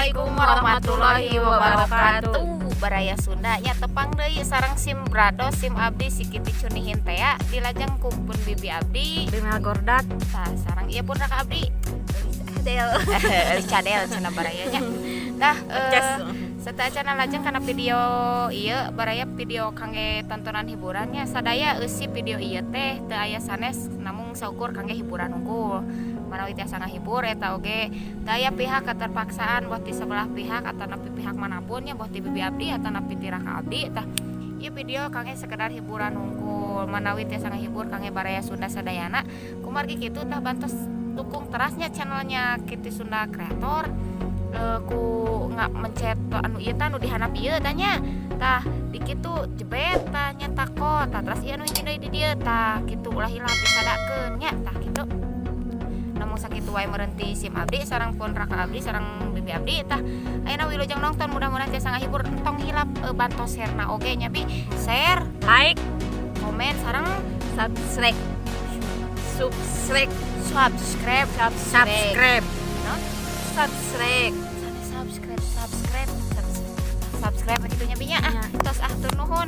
Assalamualaikum warahmatullahi wabarakatuh. Baraya Sunda nya, tepang deui sareng sim brado, sim abdi, si Kitty Cunihin teh ya, dilajeng ku pun bibi abdi Bima Gordat. Tah, sareng ieu pun raka abdi Adel. Elis Cadel cenah baraya nya. Tah, sateuacana lajeng kana video ieu, baraya, video kangge tontonan hiburannya. Sadaya eusi video ieu teh teu aya sanes, namung saukur kangge hiburan hungkul, manawi tiasa ngahibur eta oge. Teu aya pihak keterpaksaan, boh ti sebelah pihak atau napi pihak manapun nya, boh ti bibi abdi atau napi ti raka abdi. Tah, ieu video kangge sekedar hiburan hungkul, manawi tiasa ngahibur kangge baraya Sunda sadayana. Kumargi kitu, tah, bantos dukung terasnya channelnya Kitty Sunda Kreator, ku nggak mencet anu ieu tah, anu dihandap ieu tanya. Tah, di kitu jebet, tah, nya tako. Tah, terus ieu anu hiji deui di dieu. Tah, kitu, ulah hilap disadakeun nya. Tah, kitu, namung sakitu wae meureun ti sim abdi sareng pun raka abdi sareng bibi abdi. Tah, ayeuna wilujeng nonton, mudah-mudahan tiasa ngahibur. Entong hilap bantos share-na oge nya, bi. Share, like, komen sareng subscribe, subscribe, subscribe, subscribe. Non? Subscribe. Subscribe, subscribe, subscribe gitu nya, bi, nya. Ah, Ya. Tos ah, tur nuhun.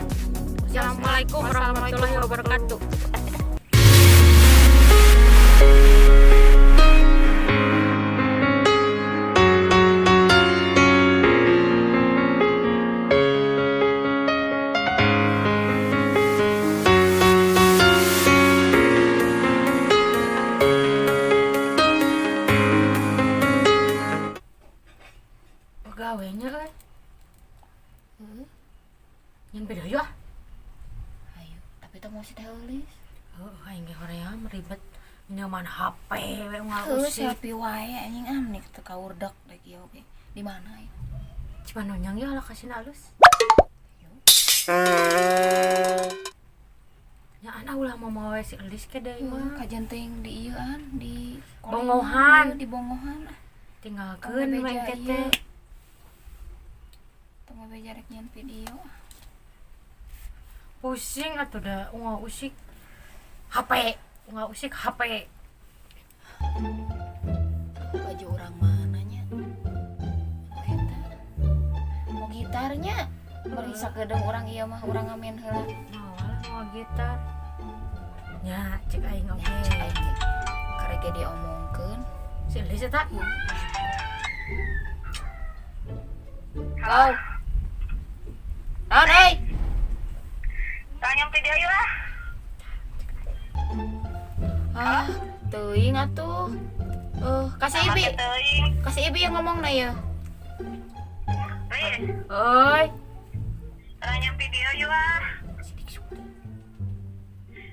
Assalamualaikum warahmatullahi wabarakatuh. Pegawainya euy. Yang beda yuk ah. Ayo, tapi teu mau si Teh Eulis. Oh, aing ge hoream ribet. Nyaman HP we unggal Heuh, usik. Selfie wae anjing, ah, meni teu kaurdak deui ieu oge. Di mana ieu? Cipanonyang ya lokasi alus. Nya ana ulah mau mawa si Elis ke deui mah. Kajian teuing di ieu an di Bongohan. Di bongohan ah. Tinggalkeun Tong we beja engke ieu. Teh. Tong beja rek nyieun video. Pusing atuh da unggal usik HP, unggal usik HP. Baju orang mana nya? Eta. Mau gitarnya. Bari sakedeung urang ieu mah, urang ngamen heula. Mau lah, mau gitar. Nya cek aing oge. Nya, cek aing ge. Karek ge diomongkeun. Si Elis eta. Halo. Naon euy? Tanya video yuk ah. Ah, teuing atuh. Kasih Sama Ibi. teuing. Kasih Ibi yang ngomong na ya. Wih, Euy, tanya video yuk ah.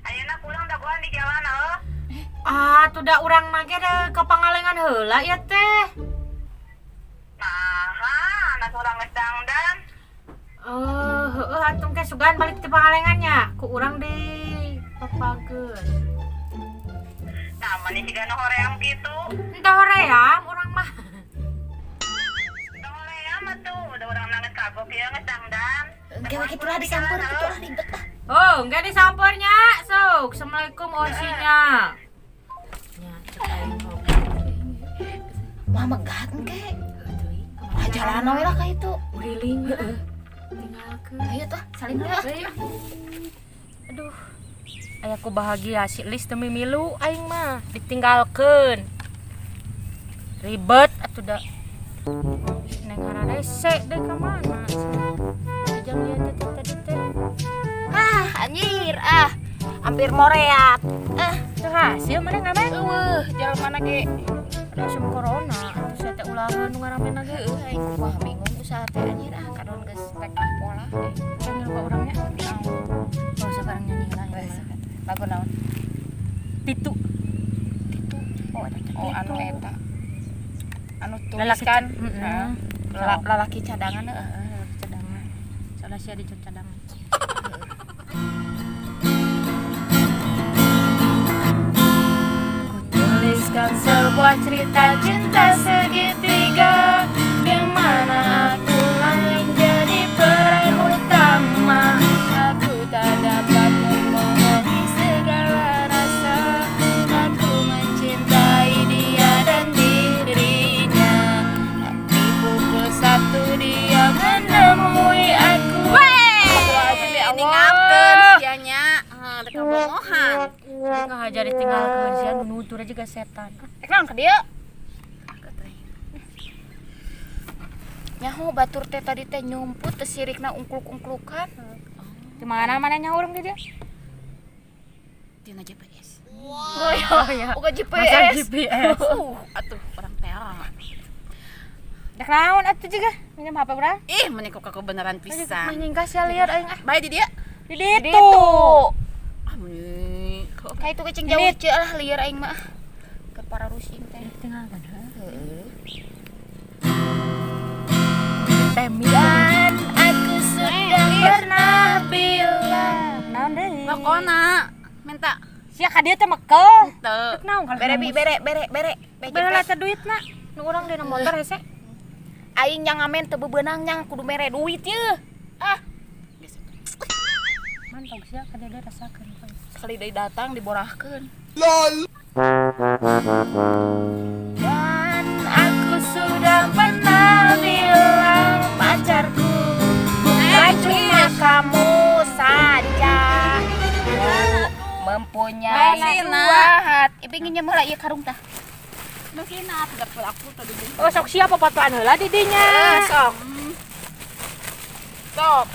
Ayeuna pulang dagoan di jalan oh. Ah, tuh da urang mah ge da ka Pangalengan heula ya teh. Nah, anak urang geus dangdan. Eh, heueuh atuh ke sugan balik ti Pangalengan nya. Ku urang di papageun. Nah, mana siga nu hoream kitu. Entah hoream urang mah. Tong hoream atuh, udah urang nangis kagok ieu geus dangdan. Engke we kitu lah, disamper kitu lah, ribet ah. Oh, enggak disampernya. Sok, Assalamualaikum osinya. Nya, cek aing oge. Mah megat engke. Heuh teuing. Ah, jalan we lah ka itu. Uriling. Heeh. Tinggalkeun. Ayo tah, salin heula. Ayo. Aduh. Ayaku bahagia si Lis demi milu aing mah ditinggalkeun. Ribet atuh da. Neng hararese deui ka mana? Jang dia teh tadi teh. Ah, anjir ah. Hampir moreat. Ah, Teu hasil mana ngamen? Eueuh, jalan mana ge? Ada asup corona atuh sia teh ulaheun nu ngaramen ge. Heueuh, aing kumaha bingung usaha teh anjir ah, kadon geus tek pola. Panggil ka urangnya. Oh, sekarang nyanyi lah ya. Lagu naon? Titu. Titu. Oh, eta. Oh, anu eta. Anu Lalaki tuliskan. Heeh. Heeh. Lalaki cadangan heeh. Lalaki cadangan. Soalnya sia di cadangan. Ku tuliskan sebuah cerita cinta segitiga di mana akulah yang jadi peran utama. Aku tak dapat membohongi segala rasa. Aku mencintai dia dan dirinya. Tapi pukul Sengaja ditinggalkeun sia nu nutur aja juga setan. Rek naon ka dieu? Nyaho batur teh tadi teh nyumput teh sirikna ungkluk-ungklukan. Di mana mana nya urang di dieu? Tina GPS. Wow. Oh ya. Bukan Masa GPS. GPS. Atuh orang terang. Dek naon atuh juga minjem HP urang. Ih, meni kok kebenaran pisan. Mah nyingkas ya liar aing ah. Bae di dia. Di ditu. Ditu. Ah, meni. Kok Kayak itu kecing jauh ceu lah liar aing mah. Ke para rusing teh. Tinggalkan Heeh. Temi. Dan aku sudah pernah bilang. Naon deui? Pokona minta Sia ka dieu teh mekel. teu. Rek naon kalau Bere bi bere bere bere. Bere lah teh duitna. Nu urang dina motor hese. Aing yang ngamen teu bebeunang nyang kudu mere duit ye. Ah, Mantap sia ka dieu rasakeun. sekali deui datang diborahkeun. Dan aku sudah pernah bilang pacarku bukan cuma kamu saja. Ku mempunyai Bensin, dua hati. Ibu ingin heula ieu karung tah. Bensin atuh aku tadi. Oh sok sia popotoan heula di dinya. Sok. Sok.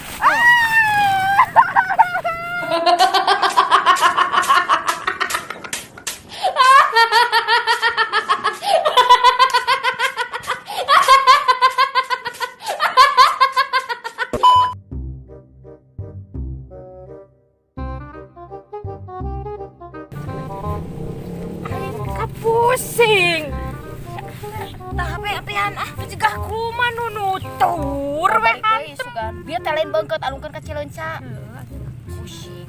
Aing kapusing. Tah HP-HP-an ah. Cegah kumaha nu nutur we. Balik deui sugan. Bieu teh lain beungkeut alungkeun ka Cileunca. Pusing.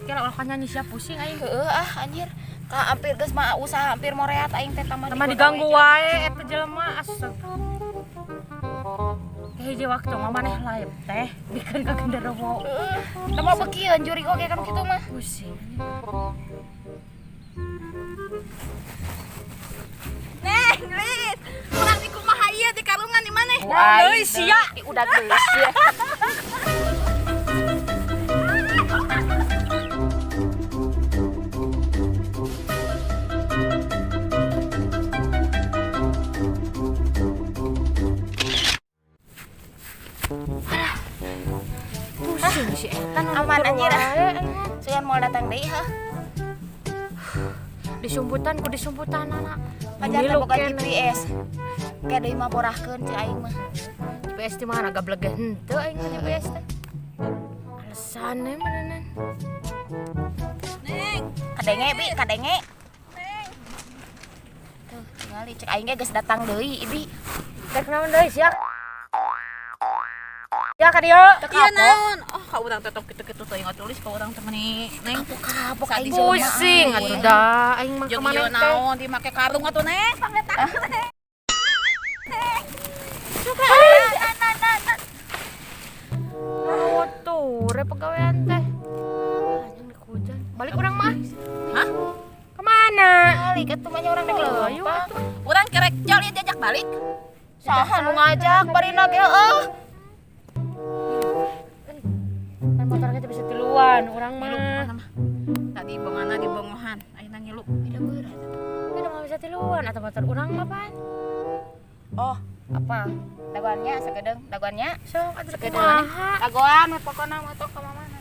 Kira ulah nyanyi sia pusing aing. Heeh ah anjir. Ka hampir geus mah usaha hampir moreat aing teh tambah Tambah diganggu wae eta jelema asep. Teh hiji waktu mah maneh live teh bikeun ka genderuwo. Heeh. Da mau bekieun jurig oge kan kitu mah. Pusing. Neng, Lis. Urang di kumaha ieu di karungan di mana? Naon deui sia? Udah geus ya. Pusing si eta nu Aman, nutur anjir. wae. Sugan mau datang deui heuh. Disumputan ku disumputan anak. Pajar teh boga GPS. Kayak deui mah borahkeun ceu aing mah. GPS di mana gablek ge henteu aing mah GPS teh. Alasannya meureunnan. Neng, Kadenge bi, kadenge. Tuh, tingali cek aing ge geus datang deui ibi. Rek naon deui sia? Ya ka dieu. Teu Iya kapok. naon? Oh, ka urang tetep kitu-kitu teuing atuh ka urang teh meni. Neng, Kapok aing Pusing atuh da aing mah jeung ka ieu maneh teh. naon dimake karung atuh Neng, pangletak. Nutur we pagawean teh. Anjing dek hujan. Balik urang mah. Hah? Kemana? Balik atuh mah nya urang dek Ayo leumpang. atuh. Urang kerek jol ieu diajak balik. Saha nu ngajak barina ge heueuh. Kan motor kita bisa tiluan urang Ngilu mah. pokona mah. Tadi bongana di bongohan, ayeuna ngilu. Beda berat. Beda mah bisa tiluan atau motor urang mah pan. Oh, apa? Dagoannya sakedeung, dagoannya Sok atuh sakedeung. kumaha? Dagoan we pokona mah tok ka mamana.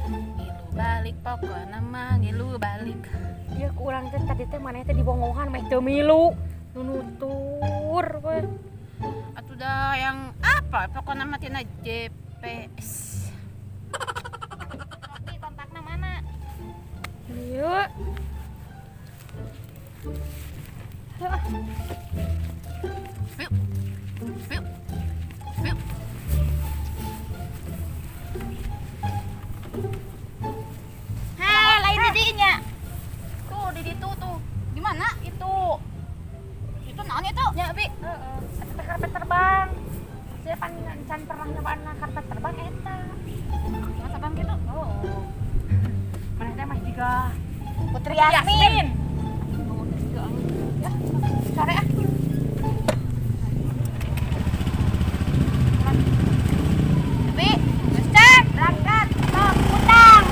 Ngilu balik pokona mah ngilu balik. Iya ku urang teh tadi teh maneh teh dibongohan meh teu milu. Nu nutur we. Atuh dah yang apa? Pokona mah tina GPS. Bi kontakna mana? Ieu. Yuk. Yuk. Yuk. Hah, lain di dinya. Tuh di ditu tuh. Gimana itu? Itu naon itu? Nya bi. Heeh. Eta teh karpet terbang. Saya pan can pernah nyobaan karpet terbang eta. Masa bang gitu? Oh. Maneh teh mah jiga Putri Yasmin. Ya, sore ah. Bi, cek berangkat. Sok utang.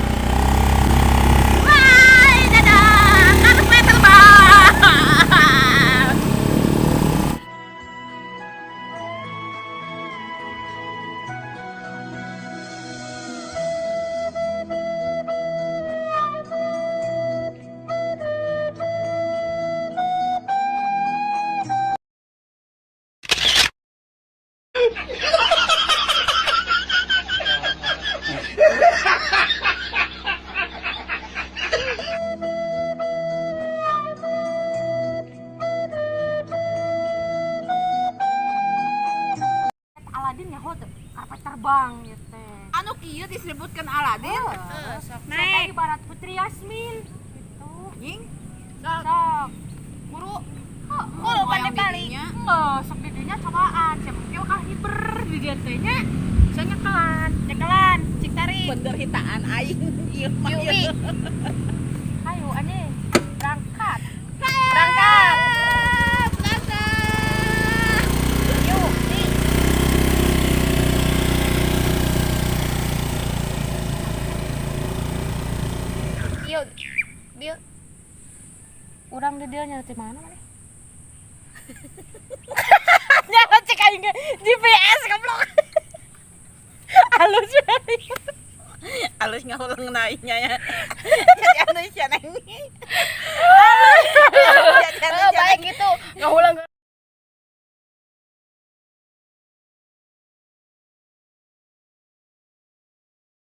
terbang ieu teh. Anu kieu disebutkan Aladin. Heeh, Sok. naik ibarat Putri Yasmin gitu. Anjing. Sok. Buru. Buru pada balik. Enggak, sok di dinya cobaan. Siapa kieu kah hiber di dieu teh nya. Saya nyekelan. Nyekelan, cik tarik. Penderitaan aing ieu mah. Yuk, Wi. Ayo aneh berangkat. Berangkat. Berangkat. Yuk, Wi. Yuk, dia. Urang di dieu nya di mana maneh? Nya cek aing ge GPS goblok. Halus we. Halus ngahuleng naiknya ya. Jadi anu sia neng. Jadi anu Eh, baik gitu. Ngahulang.